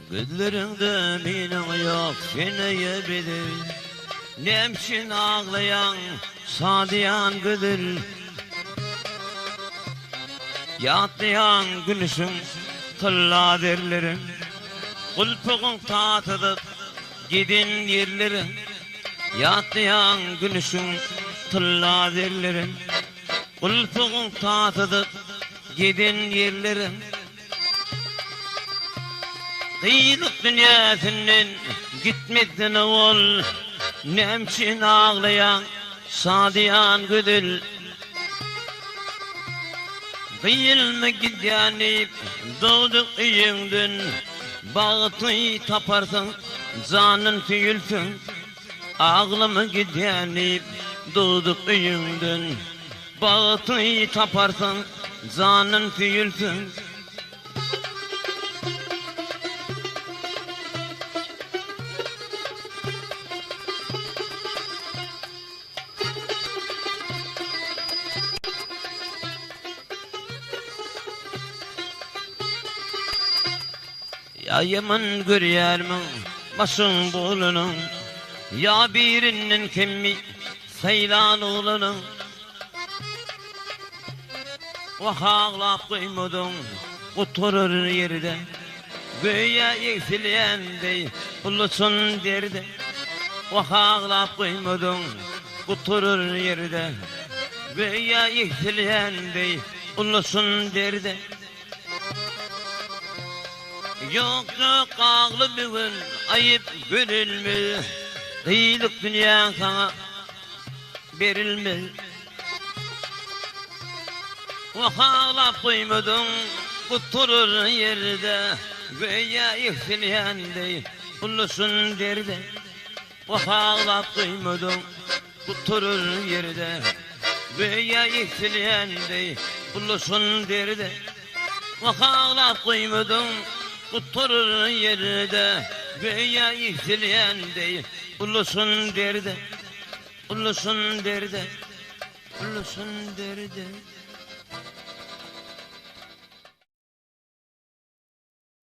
Gözleriňde meniň ýok seneýe bedel Näme üçin aglaýaň şadyýan gözel Ýatlaýaň gülüşiň tylla zerlerin Gulpagyň tatydyp giden ýerlerin Ýatlaýaň gülüşiň tylla zerlerin Gulpagyň tatydyp giden ýerlerin Gyýlyk dünýäsinden gitmezden owal Näme üçin aglaýaň, şadyýan gözel? Gyýylma gidýän diýip dogduk öýüňden Bagty taparsyň janyn söýülseň Aglama gidýän diýip dogduk öýüňden Bagty taparsyň janyn söýülseň. Ýa ýaman görýärmiň başyň bolanyň, Ýa birinden kemmi saýlan oglanyň? Wah aglap goýmadyň gutarar ýerde, Göýä egsilýän deý uly çyn derde. Wah aglap goýmadyň gutarar ýerde, Göýä egsilýän deý uly çyn derde. Ýok ýok agla bu gün aýyp görülmez Gyýlyk dünýäň saňa berilmez Wah aglap goýmadyň gutarar ýerde Göýä egsilýän deý ulusyn derde Wah aglap goýmadyň Gutarar ýerde Göýä egsilýän deý Ulaşan derde Wah aglap goýmadyň Gutarar ýerde Göýä egsilýän deý Ulaşan derde Ulaşan derde Ulaşan derde.